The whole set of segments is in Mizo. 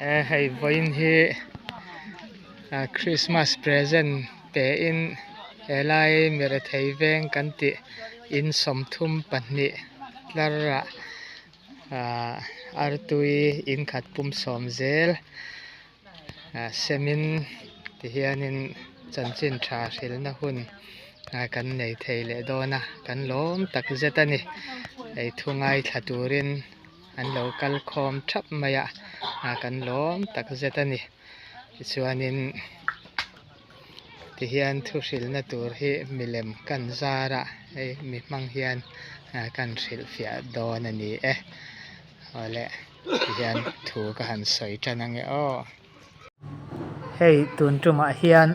Hei vawiin hi Christmas present pe in helai mirethei veng kan tih in 32 tlar ah ahh artui in khat pum sawm zel semin tihianin chanchin tha hrilhna hun kan nei thei leh dawn a kan lawm tak zet a ni hei thu ngaithla turin an lo kal khawm thap mai a kan lawm tak zet a ni tichuanin tihian thu hrilhna tur hi milem kan zar a hei mi hmang hian kan hrilhfiah dawn a ni e awle tihian thu ka han sawi tan ange aw. Hei tun tumah hian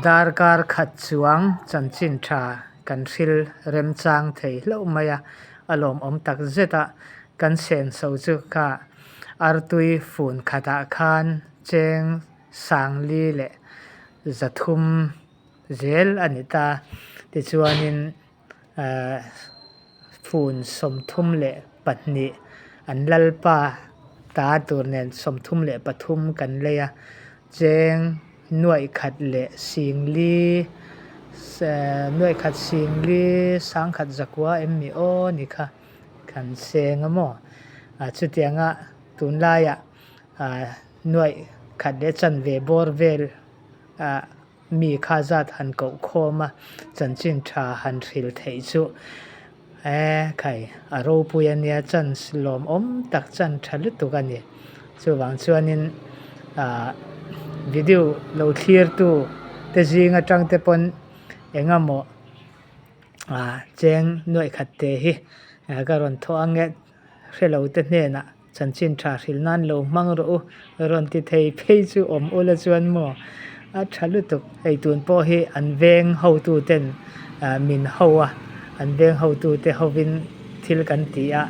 darkar khat chuang chanchin tha kan hril remchang thei hlauh mai a, a lawmawm tak zet a, kan senso chu kha artui fun khatah khan cheng sangli leh zathum zel a ni ta tichuanin. Ehh phun 32 an lalpa ta tur nen 33 kan lei a, cheng nuaih khat leh singli nuaih khat singli sangkhat zakua em ni aw ni kha kan seng a maw chutianga tunlaiah nuaih khat leh chanve bawr vel ah. Mi kha zat han koh khawm a, chanchin tha han hril theih chu e khai a ropui a nia, chance lawmawm tak chan tha lutuk a ni. Chuvang chuanin ah video lo thlirtu te zing atang te pawn engemaw ah cheng nuaih khat te hi ka rawn thawh ang e, hrelo te hnenah. Chanchin tha hrilh nan lo hmang rawh u, rawn ti thei phei chu awm ula chuan maw a tha lutuk. Hei tun pawh hi an veng hotu ten min ho a, an veng hotu te hovin thil kan ti a,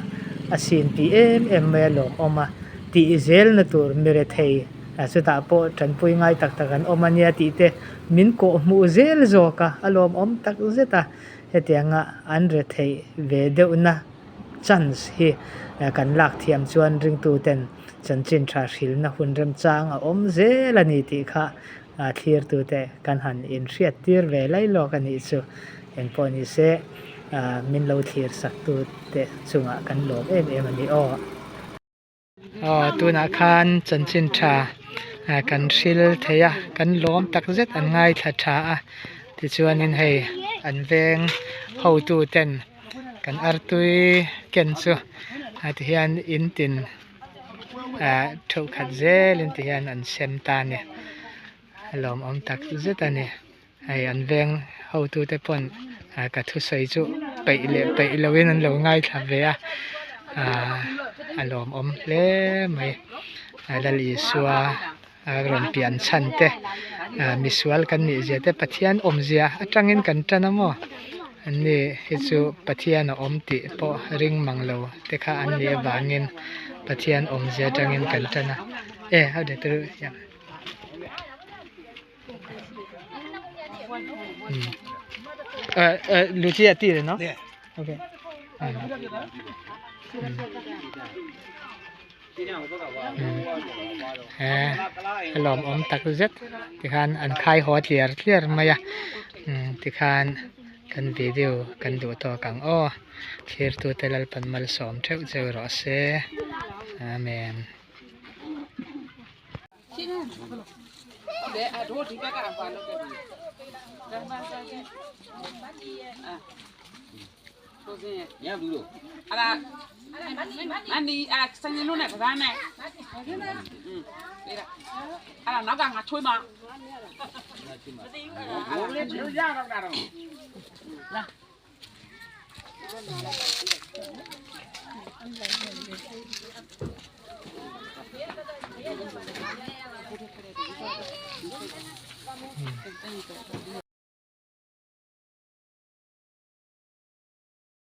a sin pi em em mai a lawmawm a, tih zelna tur mirethei chutah pawh tanpui ngai tak tak an awm a nia tih te min kawhhmuh zel zawk a, a lawmawm tak zet a, hetianga an retheih ve deuhna. Chance hi kan lak thiam chuan ringtuten chanchin tha hrilna hun remchang a awm zel a ni tih kha thlirtute kan han inhriat tir ve lai lawk a nih chu. Engpawh ni se min lo thlir saktute chungah kan lawm em em a ni aw. Aw tunah khan chanchin tha kan hril thei a kan lawm tak zet an ngaithla tha a tichuanin hei an veng hotu ten kan artui ken chu tihian in tin ah theuh khat zelin tihian an sem ta a ni a lawmawm tak zet a ni. Hei an veng hotute pawn ka thusawi chu peih leh peih loin an lo ngaithla ve a ahh a lawmawm hle mai Lal Isua a rawn pian chhan te ah misual kan nih zia te Pathian awmzia atangin kan tan a maw an ni hi chu Pathian a awm tih pawh ring mang lo te kha an nih avangin Pathian awmzia atangin kan tan a e a Lucia ti le no? Okay. A lawmawm tak zet tikhan an khai haw tliar tliar mai a tikhan kan video kan duh tawk ang aw thlirtute Lalpan malsawm theuh cheu rawh se Amen.